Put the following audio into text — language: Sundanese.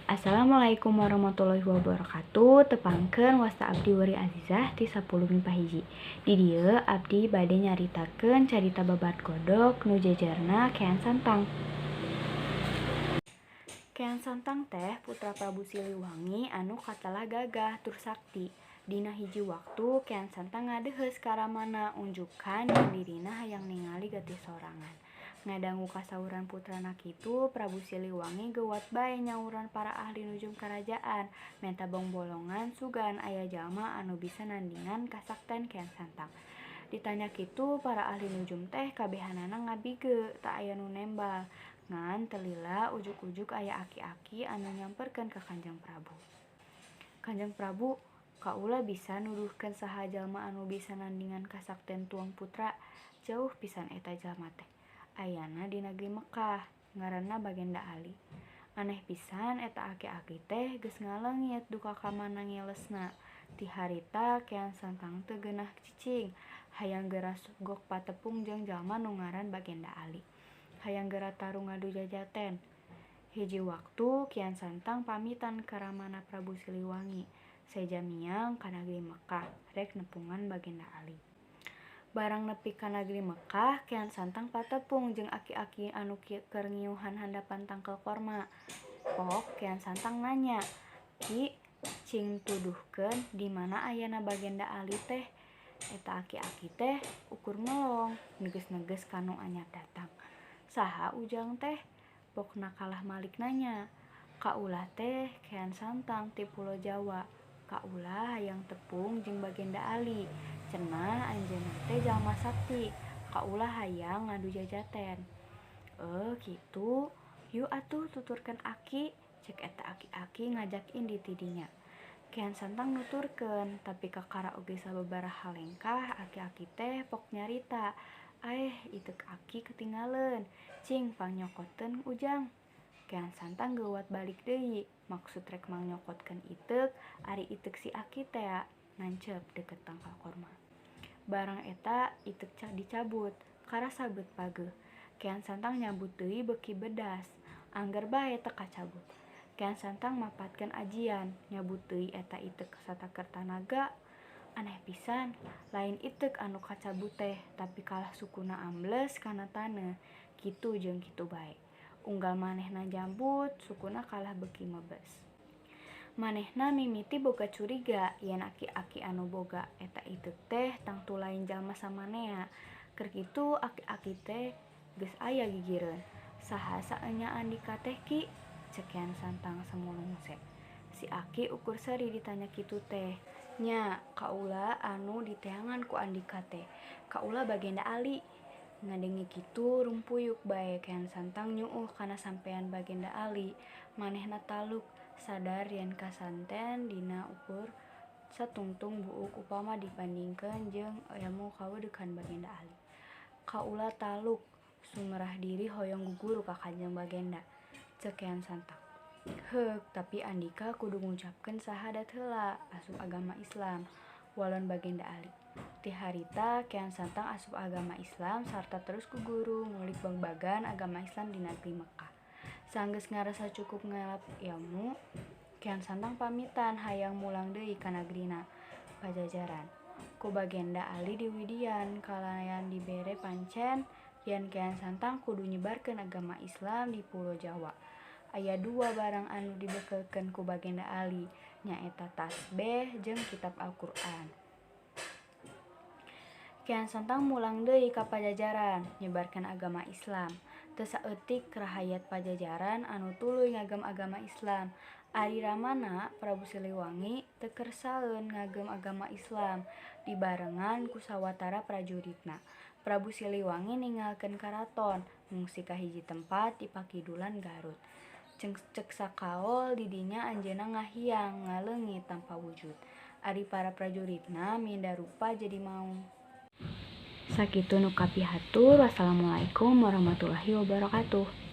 Assalamualaikum warahmatullahi wabarakatuh. Tepangkeun, wasta abdi Wuri Azizah ti 10 MIPA 1. Di dieu abdi bade nyaritakeun carita Babad Godog nu jejerna Kean Santang. Kean Santang teh putra Prabu Siliwangi anu katelah gagah tur sakti. Dina hiji waktu Kean Santang ngadeheus ka ramana unjukan yen dirina hayang ningali getih sorangan. Ngadangu kasauran putrana kitu, Prabu Siliwangi geuwat bae nyauran para ahli nujum karajaan menta bongbolongan sugan aya jalma anu bisa nandingan kasakten Kean Santang. Ditanya kitu, para ahli nujum teh kabehanana ngabige, teu aya nu nembal. Ngan teu lila ujug-ujug aya aki-aki anu nyamperkeun ka Kanjeng Prabu. "Kanjeng Prabu, kaula bisa nuduhkeun saha jalma anu bisa nandingan kasakten tuang putra. Jauh pisan eta jalma teh. Ayana di nagri Mekkah, ngaranna Bagenda Ali." Aneh pisan eta aki-aki teh geus ngaleungit duka ka mana ngilesna. Ti harita Kean Santang teu geunah cicing, hayang geura gok patepung jeung jalma nu ngaran Bagenda Ali. Hayang geura tarung ngadu jajaten. Hiji waktu Kian Santang pamitan ka ramana Prabu Siliwangi, seja miang ka nagri Mekkah rek nepungan Bagenda Ali. Barang nepi ka nagri Mekkah, Kean Santang patepung jeung aki-aki anu keur ngiuhan handapan tangkel korma. Pok Kean Santang nanya, "Ki, cing tuduhkeun di mana ayana Bagenda Ali teh?" Eta aki-aki teh ukur melong, neges-neges ka nu anyar datang. "Saha ujang teh?" Pokna kalah malik nanya. "Kaula teh Kean Santang ti Pulo Jawa. Kaula hayang tepung jeung Bagenda Ali. Cenah anjeunna teh jalma sakti. Kaula hayang ngadu jajaten." "Eh, kitu. Yu atuh tuturkeun aki," cek eta aki-aki ngajak indit ti dinya. Kean Santang nuturkeun, tapi kakara oge sababaraha lengkah aki-aki teh pok nyarita, "Aeh, iteuk aki ketinggaleun. Cing pangnyokotkeun, ujang." Kean Santang geuwat balik deui, maksud rek mangnyokokeun iteuk, ari iteuk si aki tea nancep deukeut tangkal korma. Barang eta iteuk dicabut, karasa beut pageuh. Kean Santang nyabut deui beuki bedas, angger bae teu kacabut. Kean Santang mapatkeun ajian, nyabut deui eta iteuk sataker tanaga. Aneh pisan, lain iteuk anu kacabut teh, tapi kalah sukuna ambles kana taneuh, kitu jeung kitu bae. Unggal manehna jambut, sukuna kalah beuki mebes. Manehna mimiti boga curiga yen aki-aki anu boga eta iteuk teh tangtu lain jalma samanea. Keur kitu aki-aki teh geus aya gigireun. "Saha saenya andika teh, Ki?" cek Kean Santang samulungse. Si aki ukur seuri ditanya kitu teh. "Nya, kaula anu diteangan ku andika teh. Kaula Bagenda Ali." Ngadenge kitu rumpuyuk bae Kean Santang nyuuh kana sampean Bagenda Ali. Manehna taluk, sadar yen kasanten dina ukur satungtung buuk upama dibandingkeun jeung ilmu kaweudekan Bagenda Ali. "Kaula taluk, sumerah diri hoyong guguru ka Kanjeng Bagenda," cek Kean Santang. "Heuk, tapi andika kudu ngucapkeun sahadat heula asup agama Islam," walon Bagenda Ali. Ti harita Kean Santang asup agama Islam sarta terus guguru ngulik babagan agama Islam di nagri Mekkah. Sanggeus ngarasa cukup ngalap ilmu, Kean Santang pamitan hayang mulang deui ka nagrina, Pajajaran. Ku Bagenda Ali diwidian kalayan dibere pancen yen Kean Santang kudu nyebarkeun agama Islam di Pulo Jawa. Aya dua barang anu dibekelkeun ku Bagenda Ali, nyaeta tasbeh jeung kitab Al-Qur'an. Kean Santang mulang deui ka Pajajaran, nyebarkeun agama Islam. Teu saeutik rahayat Pajajaran anu tuluy ngagem agama Islam. Ari ramana Prabu Siliwangi teu kersaeun ngagem agama Islam, dibarengan ku sawatara prajuritna. Prabu Siliwangi ninggalkeun karaton, ngungsi ka hiji tempat di pakidulan Garut. Cek sakaol di dinya anjeunna ngahiang, ngaleungit tanpa wujud. Ari para prajuritna minda rupa jadi maung. Sakitu nu kapihatur. Wassalamualaikum warahmatullahi wabarakatuh.